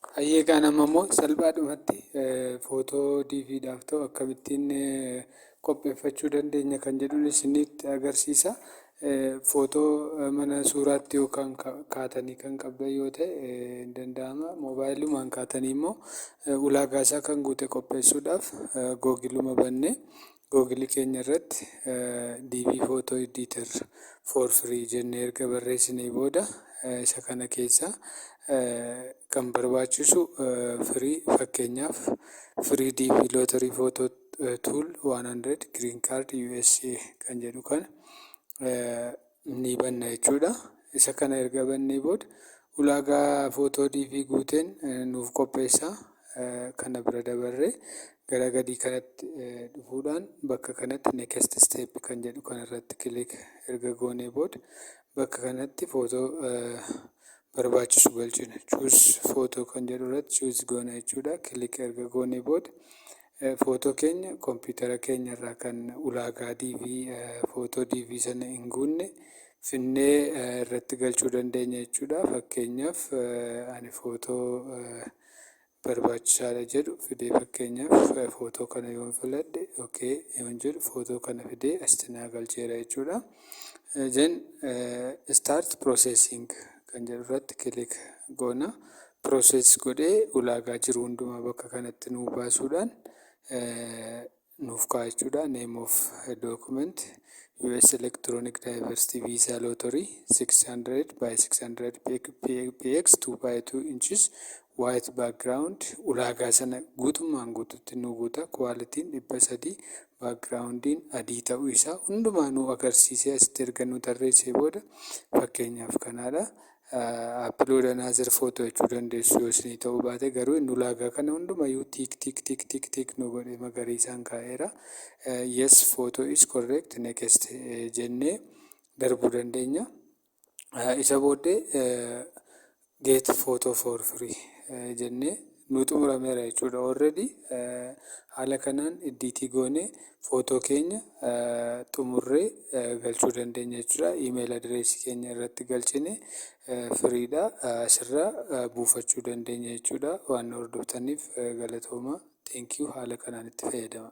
Hayyee, kaan amma immoo salphaadhumatti footoo DVdhaaf ta'u akkamittiin qopheeffachuu dandeenya kan jedhuun isinitti agarsiisa. Footoo mana suuraatti yookaan kaatanii kan qabdan yoo ta'e hin danda'ama. Moobaayilumaan kaatanii immoo ulaagaa isaa kan guute qopheessuudhaaf Googleuma bannee, Google keenya irratti "DV photo editor for free" jennee erga barreessinee booda, isa kana keessa kan barbaachisu free, fakkeenyaaf "free DV lottery photo tool 100 green card USA" kan jedhu kana ni banna jechuudha. Isa kana erga bannee booda ulaagaa footoo DV guuteen nuuf qopheessa. Kana bira dabarree gara gadii kanatti dhufuudhaan bakka kanatti "next step" kan jedhu kanarratti click erga goonee booda, bakka kanatti footoo barbaachisu galchina. "Choose photo" kan jedhu irratti choose goona jechuudha. Click erga goonee booda footoo keenya kompiitara keenya irraa kan ulaagaa DV footoo DV sana hin guunne finnee irratti galchuu dandeenya jechuudha. Fakkeenyaaf, ani footoo barbaachisaadha jedhu fidee, fakkeenyaaf footoo kana yoon filadhe, okay yoon jedhu, footoo kana fidee asitti naa galcheera jechuudha. Then "start processing" kan jedhu irratti click goona. Process godhee ulaagaa jiru hundumaa bakka kanatti nuu baasuudhaan nuuf ka'a jechuudha. Name of document: US Electronic Diversity Visa Lottery, 600 by 600 px, 2 by 2 inches, white background. Ulaagaa sana guutummaan guututti nu guuta. Qualityn 300, backgroundiin adii ta'uu isaa hundumaa nu agarsiisee, asitti erga nu tarreessee booda, fakkeenyaaf kanaadha. "Upload another photo" jechuu dandeessu yoo isinii ta'uu baate. Garuu inni ulaagaa kana hundumayyuu tick, tick, tick, tick, tick nu godhee magariisaan kaa'eera. "Yes, photo is correct, next" jennee darbuu dandeenya. Isa booddee "get photo for free" jennee nu xumurameera jechuudha. Already haala kanaan edit goonee footoo keenya xumurree galchuu dandeenya jechuudha. Email address keenya irratti galchine freedha. Asirraa buufachuu dandeenya jechuudha. Waan nu hordoftaniif galatooma. Thank you. Haala kanaan itti fayyadama.